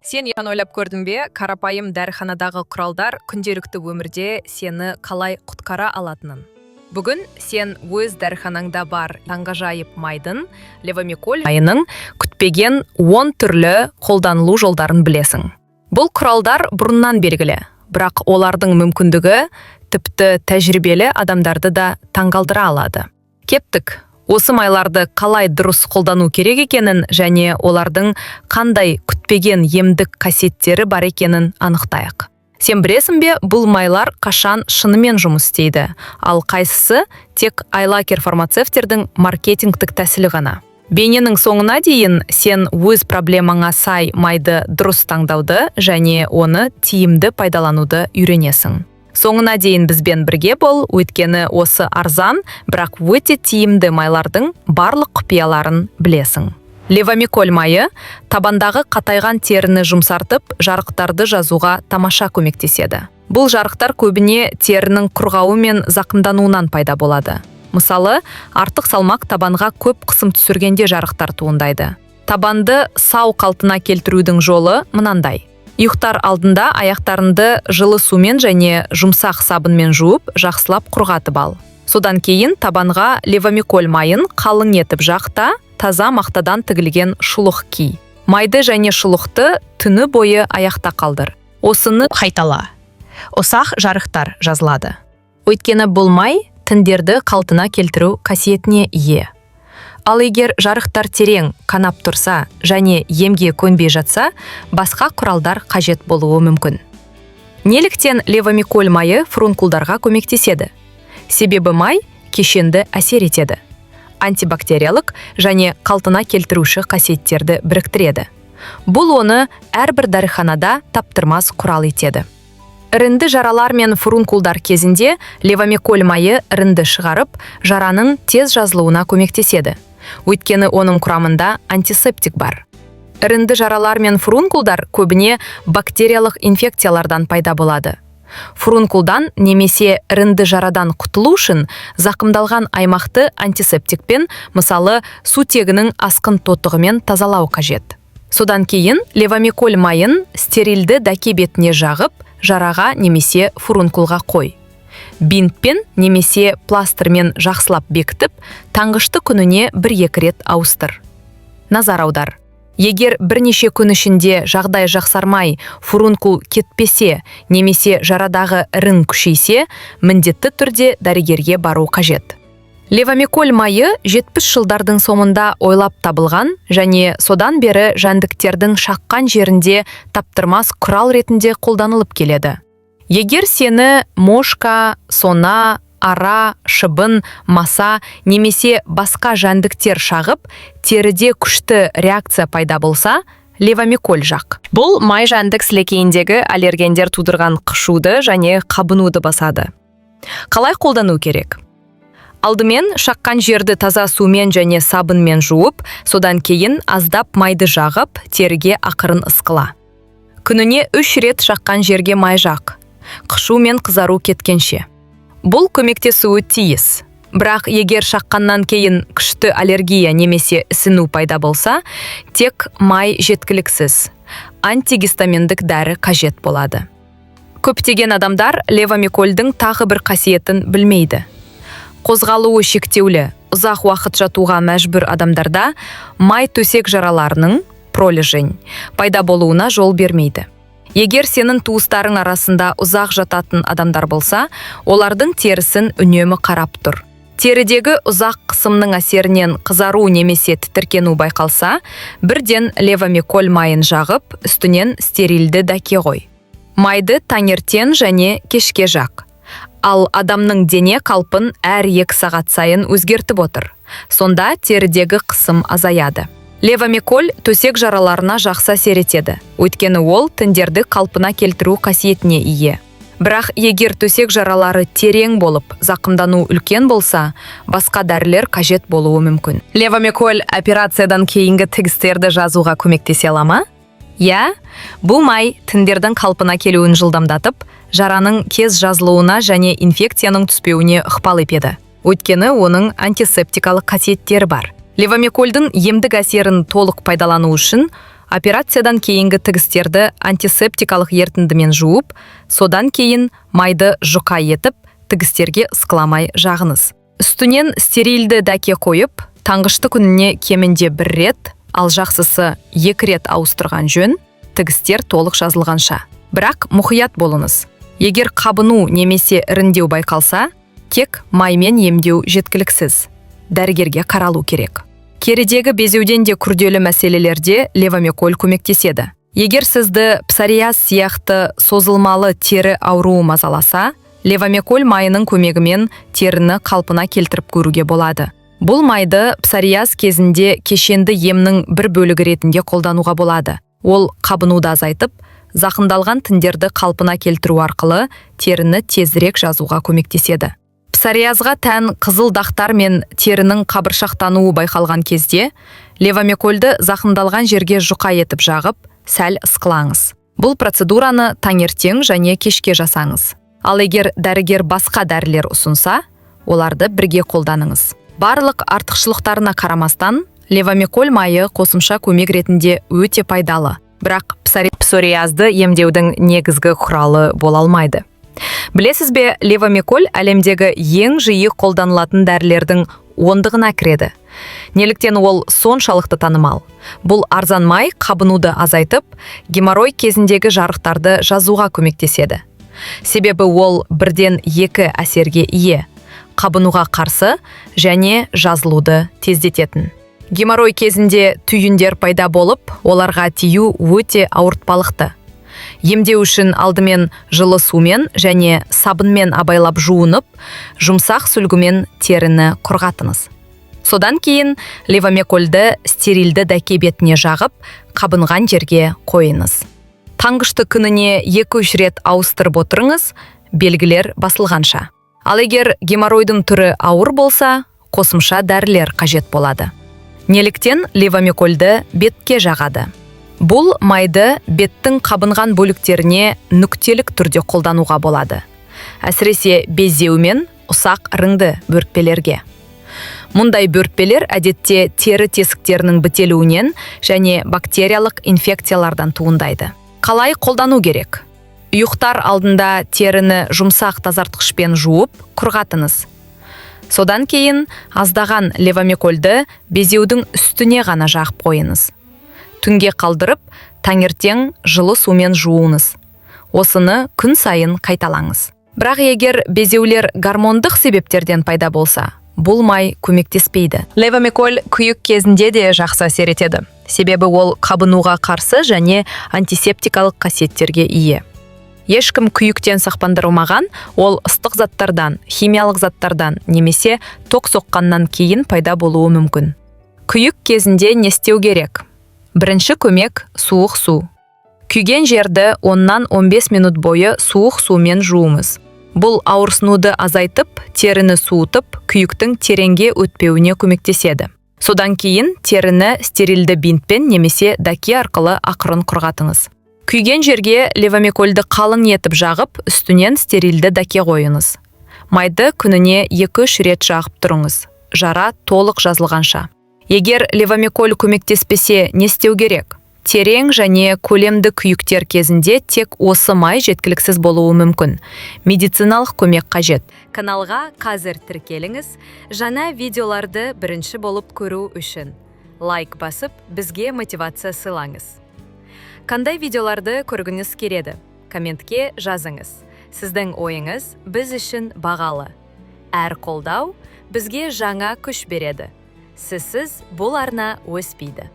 Сен ойлап көрдің бе, қарапайым дәріханадағы құралдар күнделікті өмірде сені қалай құтқара алатынын? Бүгін сен өз дәріханаңда бар таңғажайып майдың, левомиколь майының күтпеген 10 түрлі қолданылу жолдарын білесің. Бұл құралдар бұрыннан белгілі, бірақ олардың мүмкіндігі тіпті тәжірибелі адамдарды да таңғалдыра алады. Кеттік, осы майларды қалай дұрыс қолдану керек екенін және олардың қандай күтпеген емдік қасиеттері бар екенін анықтайық. Сен білесің бе, бұл майлар қашан шынымен жұмыс істейді, ал қайсысы тек айлакер фармацевтердің маркетингтік тәсілі ғана? Бейненің соңына дейін сен өз проблемаңа сай майды дұрыс таңдауды және оны тиімді пайдалануды үйренесің. Соңына дейін бізбен бірге бол, өйткені осы арзан, бірақ өте тиімді майлардың барлық құпияларын білесің. Левомиколь майы табандағы қатайған теріні жұмсартып, жарықтарды жазуға тамаша көмектеседі. Бұл жарықтар көбіне терінің құрғауы мен зақымдануынан пайда болады. Мысалы, артық салмақ табанға көп қысым түсіргенде жарықтар туындайды. Табанды сау қалпына келтірудің жолы мынандай. Ұйықтар алдында аяқтарыңды жылы сумен және жұмсақ сабынмен жуып, жақсылап құрғатып ал. Содан кейін табанға левомиколь майын қалың етіп жақ та, таза мақтадан тігілген шұлық ки. Майды және шұлықты түні бойы аяқта қалдыр. Осыны Қайтала. Ұсақ жарықтар жазылады. Өйткені бұл май тіндерді қалпына келтіру қасиетіне ие. Ал егер жарықтар терең қанап тұрса және емге көнбей жатса, басқа құралдар қажет болуы мүмкін. Неліктен левомиколь майы фурункулдарға көмектеседі? Себебі май кешенді әсер етеді. Антибактериялық және қалпына келтіруші қасиеттерді біріктіреді. Бұл оны әрбір дәріханада таптырмас құрал етеді. Ірінді жаралар мен фурункулдар кезінде левомиколь майы ірінді шығарып, жараның тез жазылуына көмектеседі. Өйткені оның құрамында антисептик бар. Ірінді жаралар мен фурункулдар көбіне бактериялық инфекциялардан пайда болады. Фурункулдан немесе ірінді жарадан құтылу үшін зақымдалған аймақты антисептикпен, мысалы, сутегінің асқын тотығымен тазалау қажет. Содан кейін левомиколь майын стерилді дәке бетіне жағып, жараға немесе фурункулға қой. Бинтпен немесе пластырмен жақсылап бекітіп, таңғышты күніне бір-екі рет ауыстыр. Назар аудар. Егер бірнеше күн ішінде жағдай жақсармай, фурункул кетпесе немесе жарадағы ірің күшейсе, міндетті түрде дәрігерге бару қажет. Левомиколь майы 70 жылдардың соңында ойлап табылған және содан бері жәндіктердің шаққан жерінде таптырмас құрал ретінде қолданылып келеді. Егер сені мошка, сона, ара, шыбын, маса немесе басқа жәндіктер шағып, теріде күшті реакция пайда болса, левомиколь жақ. Бұл май жәндік сілекейіндегі аллергендер тудырған қышуды және қабынуды басады. Қалай қолдану керек? Алдымен шаққан жерді таза сумен және сабынмен жуып, содан кейін аздап майды жағып, теріге ақырын ысқыла. Күніне 3 рет шаққан жерге май жақ. Қышу мен қызару кеткенше. Бұл көмектесуі тиіс. Бірақ егер шаққаннан кейін күшті аллергия немесе ісіну пайда болса, тек май жеткіліксіз. Антигистаминдік дәрі қажет болады. Көптеген адамдар левомикольдің тағы бір қасиетін білмейді. Қозғалуы шектеулі, ұзақ уақыт жатуға мәжбүр адамдарда май төсек жараларының, пролежень, пайда болуына жол бермейді. Егер сенің туыстарың арасында ұзақ жататын адамдар болса, олардың терісін үнемі қарап тұр. Терідегі ұзақ қысымның әсерінен қызару немесе тітіркену байқалса, бірден левомиколь майын жағып, үстінен стерилді дәке қой. Майды таңертең және кешке жақ. Ал адамның дене қалпын әр 2 сағат сайын өзгертіп отыр. Сонда терідегі қысым азаяды. Левомиколь төсек жараларына жақсы әсер етеді, өйткені ол тіндерді қалпына келтіру қасиетіне ие. Бірақ егер төсек жаралары терең болып, зақымдану үлкен болса, басқа дәрілер қажет болуы мүмкін. Левомиколь операциядан кейінгі тігістерді жазуға көмектесе ала ма? Иә, бұл май тіндердің қалпына келуін жылдамдатып, жараның тез жазылуына және инфекцияның түспеуіне ықпал етеді. Өйткені оның антисептикалық қасиеттері бар. Левомикольдің емдік әсерін толық пайдалану үшін Операциядан кейінгі тігістерді антисептикалық ерітіндімен жуып, содан кейін майды жұқа етіп, тігістерге ысқыламай жағыңыз. Үстінен стерильді дәке қойып, таңғышты күніне кемінде бір рет, ал жақсысы екі рет ауыстырған жөн, тігістер толық жазылғанша. Бірақ мұқият болыңыз. Егер қабыну немесе іріңдеу байқалса, тек маймен емдеу жеткіліксіз. Дәрігерге қаралу керек. Терідегі безеуден де күрделі мәселелерде левомеколь көмектеседі. Егер сізді псориаз сияқты созылмалы тері ауруы мазаласа, левомеколь майының көмегімен теріні қалпына келтіріп көруге болады. Бұл майды псориаз кезінде кешенді емнің бір бөлігі ретінде қолдануға болады. Ол қабынуды азайтып, зақымдалған тіндерді қалпына келтіру арқылы теріні тезірек жазуға көмектеседі. Псориазға тән қызыл дақтар мен терінің қабыршақтануы байқалған кезде, левомекольді зақымдалған жерге жұқа етіп жағып, сәл ысқылаңыз. Бұл процедураны таңертең және кешке жасаңыз. Ал егер дәрігер басқа дәрілер ұсынса, оларды бірге қолданыңыз. Барлық артықшылықтарына қарамастан, левомеколь майы қосымша көмек ретінде өте пайдалы. Бірақ псориазды емдеудің негізгі құралы бола алмайды. Білесіз бе, левомеколь әлемдегі ең жиі қолданылатын дәрілердің ондығына кіреді. Неліктен ол соншалықты танымал? Бұл арзан май қабынуды азайтып, геморрой кезіндегі жарықтарды жазуға көмектеседі. Себебі ол бірден екі әсерге ие: қабынуға қарсы және жазылуды тездететін. Геморрой кезінде түйіндер пайда болып, оларға тию өте ауыртпалықты. Емдеу үшін алдымен жылы сумен және сабынмен абайлап жуынып, жұмсақ сүлгімен теріні құрғатыңыз. Содан кейін левомекольді стерильді дәке бетіне жағып, қабынған жерге қойыңыз. Таңғышты күніне 2-3 рет ауыстырып отырыңыз, белгілер басылғанша. Ал егер геморройдың түрі ауыр болса, қосымша дәрілер қажет болады. Неліктен левомекольді бетке жағады? Бұл майды беттің қабынған бөліктеріне нүктелік түрде қолдануға болады. Әсіресе безеу мен ұсақ іріңді бөртпелерге. Мұндай бөртпелер әдетте тері тесіктерінің бітелуінен және бактериялық инфекциялардан туындайды. Қалай қолдану керек? Ұйықтар алдында теріні жұмсақ тазартқышпен жуып, құрғатыңыз. Содан кейін аздаған левомекольді безеудің үстіне ғана жағып қойыңыз. Түнге қалдырып, таңертең жылы сумен жуыңыз. Осыны күн сайын қайталаңыз. Бірақ егер безеулер гормондық себептерден пайда болса, бұл май көмектеспейді. Левомеколь күйік кезінде де жақсы әсер етеді. Себебі ол қабынуға қарсы және антисептикалық қасиеттерге ие. Ешкім күйіктен сақтандырылмаған, ол ыстық заттардан, химиялық заттардан немесе ток соққаннан кейін пайда болуы мүмкін. Күйік кезінде не істеу керек? Бірінші көмек – суық су. Күйген жерді 10-15 минут бойы суық сумен жуыңыз. Бұл ауырсынуды азайтып, теріні суытып, күйіктің тереңге өтпеуіне көмектеседі. Содан кейін теріні стерильді бинтпен немесе дәке арқылы ақырын құрғатыңыз. Күйген жерге левомекольді қалың етіп жағып, үстінен стерильді дәке қойыңыз. Майды күніне 2-3 рет жағып тұрыңыз. Жара толық жазылғанша. Егер левомеколь көмектеспесе, не істеу керек? Терең және көлемді күйіктер кезінде тек осы май жеткіліксіз болуы мүмкін. Медициналық көмек қажет. Каналға қазір тіркеліңіз, жаңа видеоларды бірінші болып көру үшін. Лайк басып, бізге мотивация сыйлаңыз. Қандай видеоларды көргіңіз келеді? Комментке жазыңыз. Сіздің ойыңыз біз үшін бағалы. Әр қолдау бізге жаңа күш береді. Сізсіз бұл арна өспейді.